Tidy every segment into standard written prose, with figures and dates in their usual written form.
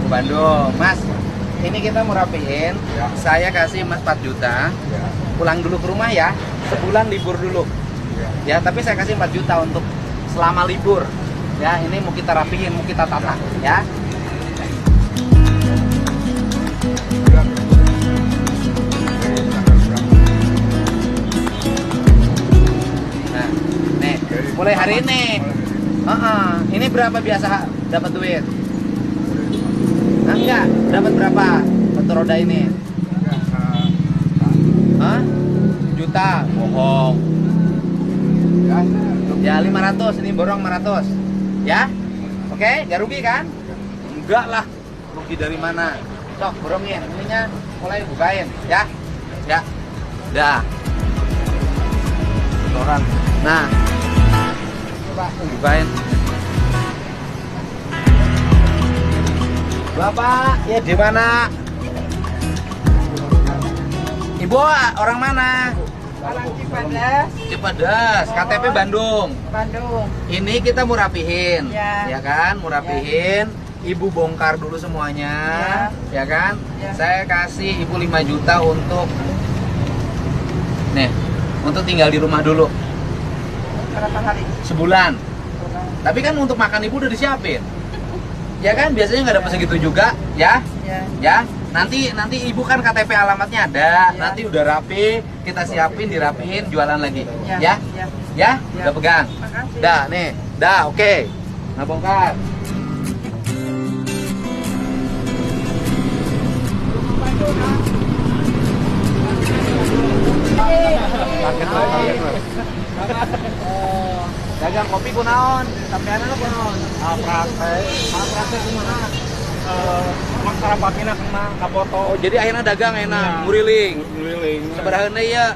Ke Bandung. Mas, ini kita mau rapihin. Ya. Saya kasih Mas 4 juta. Ya. Pulang dulu ke rumah ya. Sebulan libur dulu. Ya. Ya, tapi saya kasih 4 juta untuk selama libur. Ya, ini mau kita rapihin, mau kita tata, ya. Nah, nih, mulai hari ini. Ini berapa biasa dapat duit? Nah, enggak, dapat berapa satu roda ini? Hah? Juta, bohong. Ya 500, ini borong 500. Ya? Oke, nggak rugi kan? Enggak lah. Rugi dari mana? Sok, borongin. Ininya mulai bukain, ya. Ya. Dah. Orang. Nah. Coba bukain. Bapak, ya di mana? Ibu orang mana? Orang Cipadas. Cipadas, KTP Bandung. Bandung. Ini kita mau rapihin, ya, ya kan? Mau rapihin. Ya. Ibu bongkar dulu semuanya, ya, ya kan? Ya. Saya kasih Ibu 5 juta untuk nih, untuk tinggal di rumah dulu. Berapa hari? Sebulan. Tapi kan untuk makan Ibu udah disiapin. Ya kan? Biasanya nggak dapat segitu juga, ya? Ya. Ya. Nanti Ibu kan KTP alamatnya ada, ya. Nanti udah rapi, kita siapin, dirapihin, jualan lagi. Ya. Ya? Ya. Ya? Ya. Udah pegang. Makasih. Dah, nih. Dah, oke. Okay. Nah, bongkar. Dagang kopi kunaon, sampean kunaon. Ah, praktek. Ah, praktek kumaha? Maksara pakina kena kapoto. Oh, jadi akhirnya dagang enak, ya. Nguriling. Nguriling. Sabaraha deui ya?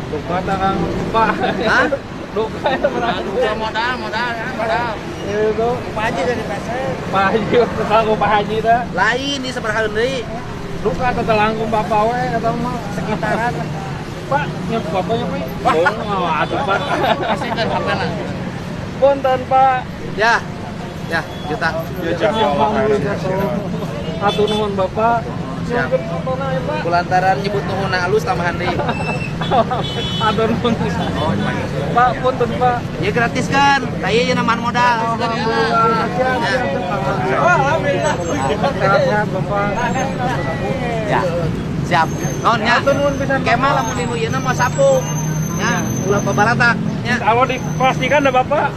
Duka kang Pak. Hah? Duka ya Duka modal, modal ya, modal. Itu Pak Haji dari PC. Pak Haji, kalau Pak Haji teh. Lain di sabaraha deui. Duka teh langkung bapak we eta mah sekitaran. Pak, nyep bapaknya, Pak. Oh, aduh, Pak. Kasihkan HP-na. Punten, Pak. Ya. Ya, juta. Ya, hatur nuhun Bapak. Siap. Kulantaran nyebut nuhun halus tambahan deui. Hatur nuhun. Pak, punten, Pak. Ya gratis kan. Tah ieu namahan modal. Alhamdulillah. Alhamdulillah. Sehat, Bapak. Ya. Siap. Nuhun nya. Kemal lamun dinu ieu mah sapu. Nya, ulah pabalatak nya. Kalau dipastikan dah Bapak.